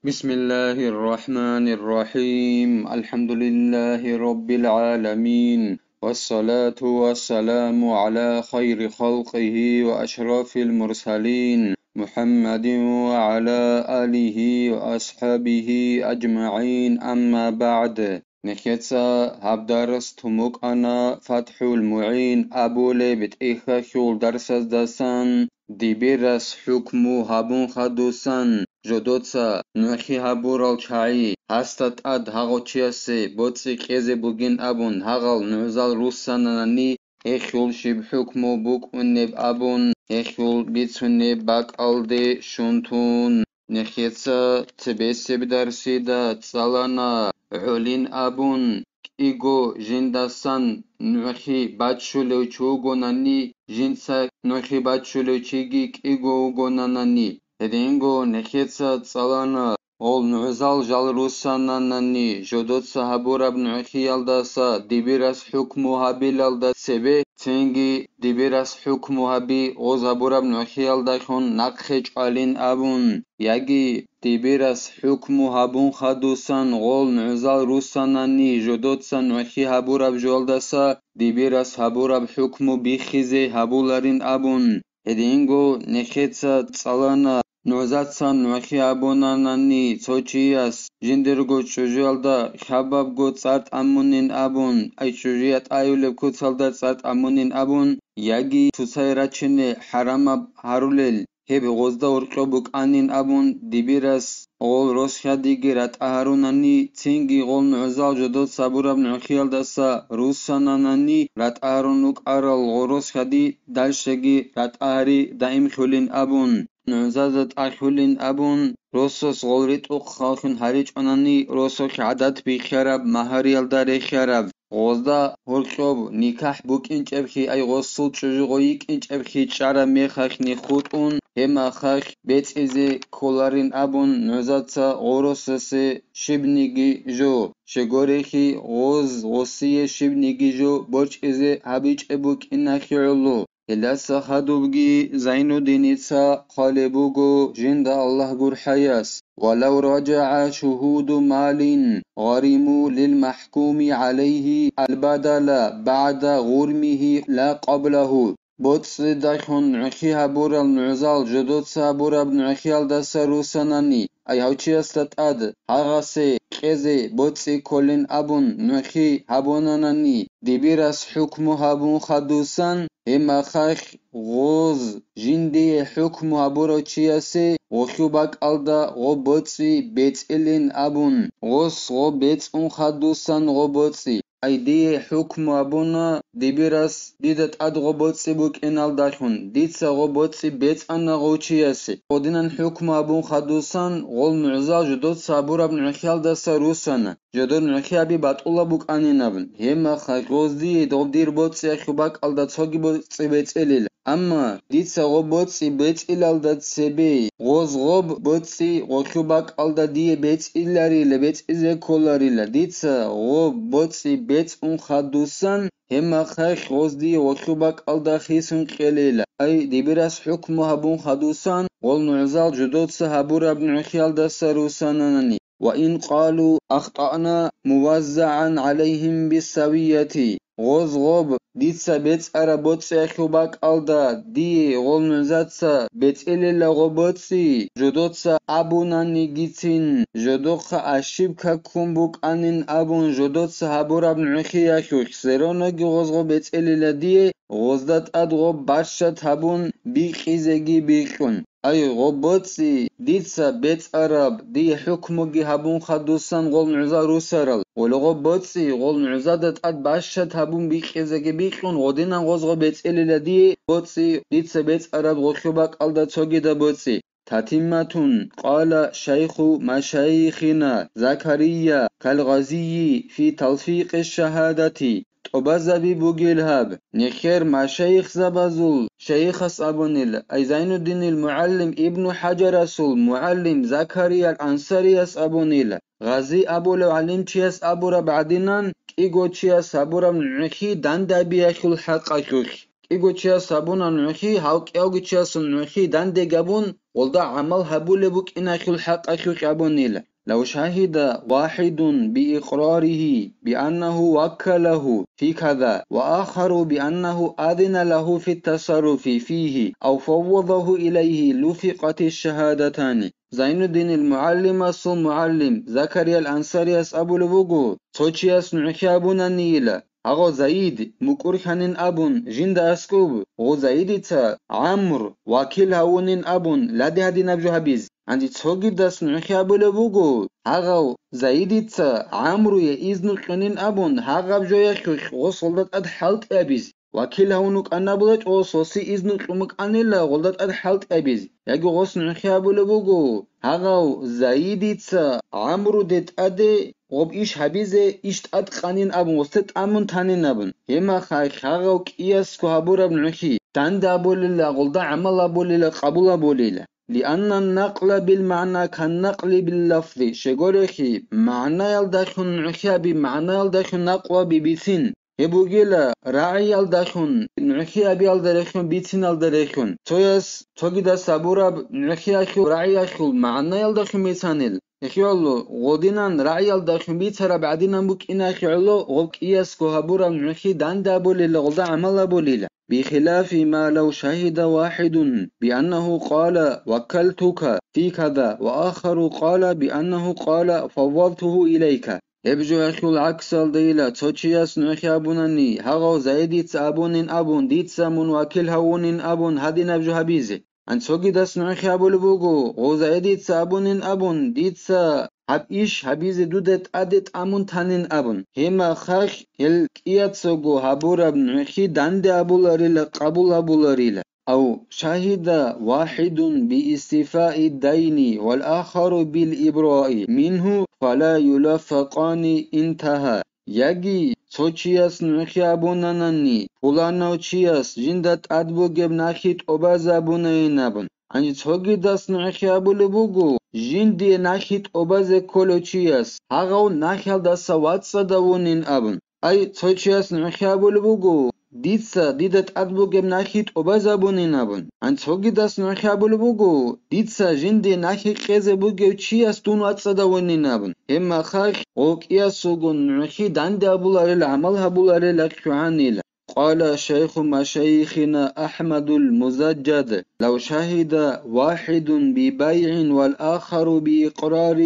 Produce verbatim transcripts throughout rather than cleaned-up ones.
بسم الله الرحمن الرحيم. الحمد لله رب العالمين. والصلاة والسلام على خير خلقه وأشرف المرسلين محمد وعلى آله وأصحابه أجمعين. أما بعد. Нехеца гьаб дарс тумукъана ФатхӀул МугӀин абулеб тӀехьалъул дарсаздасан, дибирас хӀукму гьабун хадусан, жодоца нугӀхи гьабурал чагӀи, гьасда тӀад гьагъав чиясе боцӀи кьезе бугин абун гьагъал нугӀзал руссананани, гьехьул щиб хӀукму букӀунеб абун, гьехьул бицунеб бакӀалде щун тун. Нехеца цебесеб дарсида цӀалана гӀолин абун, кӀиго жиндасан нугӀхи баччулев чи вугонани, жинца нугӀхи баччулев чиги кӀиго вугонанани. Гьединго нехеца цӀалана, гъол нугӀзал жал руссананани, жодоца гьабураб нугӀхиялдаса дибирас хӀукму гьабилалда цебе, цинги дибирас хӀукму гьаби гъоз гьабураб нугӀхиялдалъун нахъе чӀвалин абун, яги дибирас хӀукму гьабун хадусан гъол нугӀзал руссанани, жодоца нугӀхи гьабураб жоялдаса дибирас гьабураб хӀукму биххизе гьабуларин абун. Гьединго нехеца цӀалана, нугӀзацан нугӀхи гьабунанани цо чияс жиндирго чӀужуялда хабабго цӀар тӀамунин абун, ай чӀужуя тӀаюлеб куцалда цӀар тӀамунин абун, яги цоцай рачине хӀарамаб гьарулел, гьеб гъозда гьоркьоб букӀанин абун, дибирас гъол росхьадиги ратӀа гьарунани, цинги гъол нугӀзал жодоца гьабураб нугӀхиялдаса руссананани ратӀа гьарун рукӀарал гъол росхьади дальшеги ратӀа гьари даимлъулин абун, нугӀзазда тӀалъулин абун, росас гъол ритӀухъаллъун гьаричӀонани, росулъ гӀадат бихьараб, магьариялда рехьараб, гъозда гьоркьоб никахӀ букӀинчӀебхъи, ай гъосул чӀужу гъой йикӀинчӀебхъи чӀараб мехалъни хутӀун, гьеб мехалъ бецӀизе кколарин абун, нугӀзаца гъоросасе щибниги жо, щегорехи гъоз гъосие щибниги жо борчӀизе гьабичӀеб букӀинахъе гӀоло. Гьелдаса хадубги Зайнуддиница хъвалеб буго жинда Аллагь гурхӀаяс: «ولو رجع شهود مال غرموا للمحكوم عليه البدل بعد غرمه لا قبله». БоцӀцӀидалъун нугӀхи гьабурал нугӀзал жодоца гьабураб нугӀхиялдаса руссанани, ай гьав чиясда тӀад гьагъасе кьезе боцӀи кколин абун нугӀхи гьабунанани, дибирас хӀукму гьабун хадусан, гьеб мехалъ гъоз жиндие хӀукму гьабурав чиясе гъолъул бакӀалда гъоб боцӀи бецӀилин абун, гъос гъоб бецӀун хадусан гъоб боцӀи. Ай дие хӀукму гьабуна дибирас дида тӀад гъоб боцӀи букӀиналдалъун, дица гъоб боцӀи бецӀана гъов чиясе. Гъодинан хӀукму гьабун хадусан, гъол нугӀзал жодоца гьабураб нугӀхиялдаса руссана, жодор нугӀхи гьаби батӀулаб букӀанин абун. Гьеб мехалъ гъоз дие гъоб дир боцӀиялъул бакӀалда цоги боцӀи бецӀилила. Амма дица гъоб боцӀи бецӀилалда цебе, гъоз гъоб боцӀи гъолъул бакӀалда дие бецӀиларила, бецӀизе кколарила. Дица гъоб боцӀи бецӀун хадусан, гьеб мехалъ гъоз дие гъолъул бакӀалда хисун кьелила. Ай, дибирас хӀукму гьабун хадусан, гъол нугӀзал жодоца гьабураб нугӀхиялдаса руссананани. وإن قالوا أخطأنا موزعا عليهم بالسوية. Гъоз гъоб дица бецӀараб боцӀиялъул бакӀалда дие гъол нугӀзаца бецӀилила гъоб боцӀи, жодоца абунанигицин, жодохъа ошибка ккун букӀанин абун жодоца гьабураб нугӀхиялъулъ, все равноги гъоз гъоб бецӀилила дие, гъозда тӀад гъоб бащад гьабун бикьизеги бикьун. Ай, гъоб боцӀи дица бецӀараб, дие хӀукмуги гьабун хадусан гъол нугӀзал руссарал. Гъоле гъоб боцӀи гъол нугӀзада тӀад бащад гьабун бикьизеги бикьун, гъодинан гъоз гъоб бецӀилила дие боцӀи, дица бецӀараб гъолъул бакӀалда цогидаб боцӀи. تتمة. قال شيخ مشايخنا زكريا كالغزي في تلفيق الشهادة. ТӀубазаби бугел гьаб, нехер машайихзабазул шайихас абунила, ай Зайнуддинил мугӀалим Ибну ХӀаджарасул мугӀалим Закариял Ансарияс абунила, Гъази абулев гӀалимчияс абураб гӀадинан, кӀиго чияс гьабураб нугӀхи дандабиялъул хӀакъалъулъ. кӀиго чияс абуна нугӀхи, гьав кӀиявги чиясул нугӀхи данде габун, гъолда гӀамал гьабулеб букӀинахил хӀакъалъулъ абунила. لو شهد واحد بإقراره بأنه وكله في كذا، وآخر بأنه أذن له في التصرف فيه أو فوضه إليه، لفقت الشهادتان. Зайнуддинил МугӀалимасул мугӀалим Закариял Ансарияс абулеб буго, цо чияс нугӀхи абунанийила, гьагъав Заид мукӀурлъанин абун жинда аскӀуб, гъов Заидица ГӀамр вакил гьавунин абун лади гьадинаб жо гьабиз. Гьанже цогидас нугӀхи абулеб буго, гьагъав Заидица ГӀамруе изну кьунин абун гьагъаб жоялъулъ гъос гъолда тӀад хӀалтӀи абиз. Вакил гьавун вукӀанабулачӀо, соси изну кьун букӀанила гъолда тӀад хӀалтӀи абиз. Яги гъос нугӀхи абулеб буго, гьагъав Заидица ГӀамруде тӀаде гъоб иш гьабизе иш тӀад къанин абун, гъосде тӀамун танин абун. Гьеб мехалъ гьагъав кӀиясго гьабураб нугӀхи данде абулила, гъолда гӀамал абулила, къабул абулила. لأن النقل بالمعنى كالنقل باللفظ, щегорехи, магӀнаялдалъун нугӀхи аби, магӀнаялдалъун накълу аби бицин. Гьеб бугила рагӀиялдалъун, нугӀхи абиялда рехун, бициналда рехун. Цояс, цогидас абураб, нугӀхиялъул рагӀиялъул магӀнаялдалъун бицанил. Ихъиялъул гъодинан рагӀиялдалъун бицараб гӀадинан букӀинахъе гӀоло, гъоб кӀиясго гьабураб нугӀхи данде абулила, гъолда гӀамал абулила. بخلاف ما لو شهد واحد بأنه قال وكلتك في كذا، وآخر قال بأنه قال فوضته إليك. Гьеб жоялъул гӀаксалдайила, цо чияс нугӀхи абунани, гьагъав Заидица абунин абун, дица мун вакил гьавунин абун гьадинаб жо гьабизе. Ан цогидас нугӀхи абулеб буго, гъов Заидица абунин абун, дица гьаб иш гьабизе дуда тӀаде тӀамун танин абун. Гьеб мехалъ гьел кӀияцаго гьабураб нугӀхи данде абуларила, къабул абуларила. أو شهد واحد باستيفاء الدين والآخر بالإبراء منه فلا يلفقان، انتهى. Яги цо чияс нугӀхи абунанани, пуланав чияс жинда тӀад бугеб нахи тӀубазабунайин абун. Гьанже цогидас нугӀхи абулеб буго, жиндие нахи тӀубазе кколев чияс, гьагъав нахиялдаса вацӀцӀадавунин абун. Ай, цо чияс нугӀхи абулеб буго, дица дида тӀад бугеб нахи тӀубазабунин абун. Гьан цогидас нугӀхи абулеб буго, дица жинде нахи кьезе бугев чияс дун вацӀцӀадавунин абун. Гьеб мехалъ гъов кӀиясулгун нугӀхи данде абуларел гӀамал гьабуларел ахӀугьанила. قال شيخ مشايخنا أحمد المزجد: لو شهد واحد ببيع والآخر بإقرار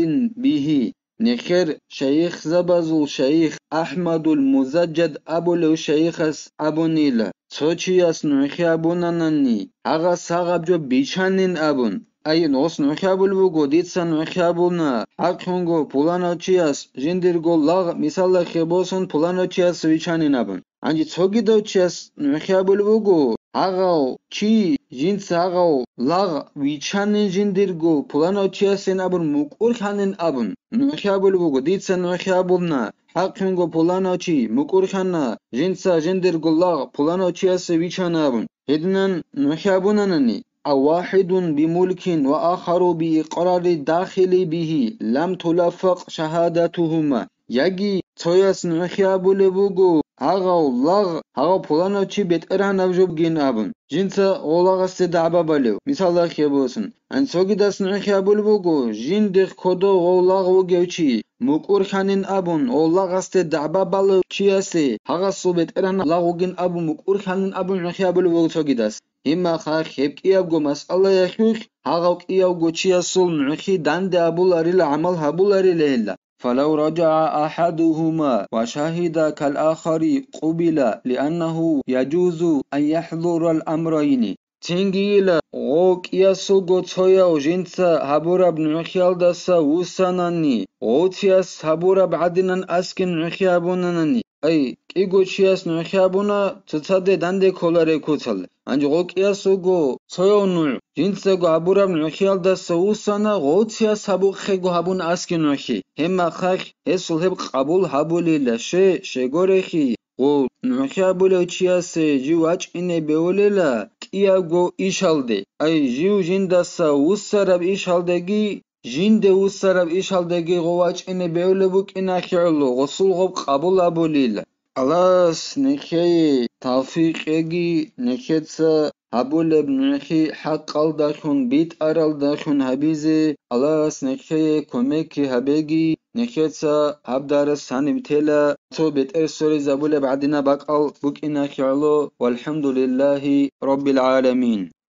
به. Нехер шайихзабазул шайих АхӀмадул Музаджад абулев шайихас абунила, цо чияс нугӀхи абунанани, гьагъас гьагъаб жо бичанин абун. Ай, гъос нугӀхи абулеб буго, дица нугӀхи абуна, хӀакълъунго пуланав чияс жиндирго лагъ, мисалалъе босун, пуланав чияс вичанин абун. Гьанже цогидав чияс нугӀхи абулеб буго, гьагъав чи жинца гьагъав лагъ вичанин жиндирго пуланав чиясин абун, мукӀурлъанин абун. НугӀхи абулеб буго, дица нугӀхи абуна, хӀакълъунго пуланав чи мукӀурлъана, жинца жиндирго лагъ пуланав чиясе вичана абун. Гьединан нугӀхи абунанани, أو واحد بملك وآخر بإقرار الداخل به لم تلفق شهادتهما. Яги цояс нугӀхи абулеб буго, гьагъав лагъ, гьагъав пуланав чи бетӀергьанав жо бугин абун, жинца гъов лагъасде дагӀба балев, мисалалъе босун. Гьан цогидас нугӀхи абулеб буго, жинде кодов гъов лагъ вугев чи, мукӀурлъанин абун, гъов лагъасде дагӀба балев чиясе, гьагъасул бетӀергьанав лагъ вугин абун, мукӀурлъанин абун нугӀхи абулеб буго цогидас. Гьеб мехалъ гьеб кӀиябго масъалаялъулъ гьагъав кӀиявго чиясул нугӀхи данде абуларила, гӀамал гьабуларила гьелда. فلو رجع أحدهما وشهد كالآخر قبل، لأنه يجوز أن يحضر الأمرين. Цинги йила, гъов кӀиясулго цояв жинца гьабураб нугӀхиялдаса вуссанани, гъов чияс гьабураб гӀадинан аскин нугӀхи абунанани, ай, кӀиго чияс нугӀхи абуна, цоцаде данде кколареб куцал. Гьанже гъов кӀияс вуго цояв нугӀ, жинцаго гьабураб нугӀхиялдаса вуссана, гъов чияс гьабухъего гьабун аскин нугӀхи. Гьеб мехалъ гьесул гьеб къабул гьабулила, ще, щегорехи, гъов нугӀхи абулев чиясе жив вачӀине бегьулила кӀиябго ишалде, ай, жив жиндаса вуссараб ишалдеги, жинде вуссараб ишалдеги гъов вачӀине бегьулеб букӀиналъе гӀоло, гъосул гъоб къабул абулила. Аллагьас нехее тавфикъ кьеги, нехеца гьабулеб нухӀи хӀакъалдалъун битӀаралдалъун гьабизе Аллагьас нехее кумекги гьабеги, нехеца гьаб дарс гьаниб тела, цо бетӀер соризабулеб гӀадинаб бакӀал букӀиналъе гӀоло, валхӀамдулиллагьи раббил гӀаламин.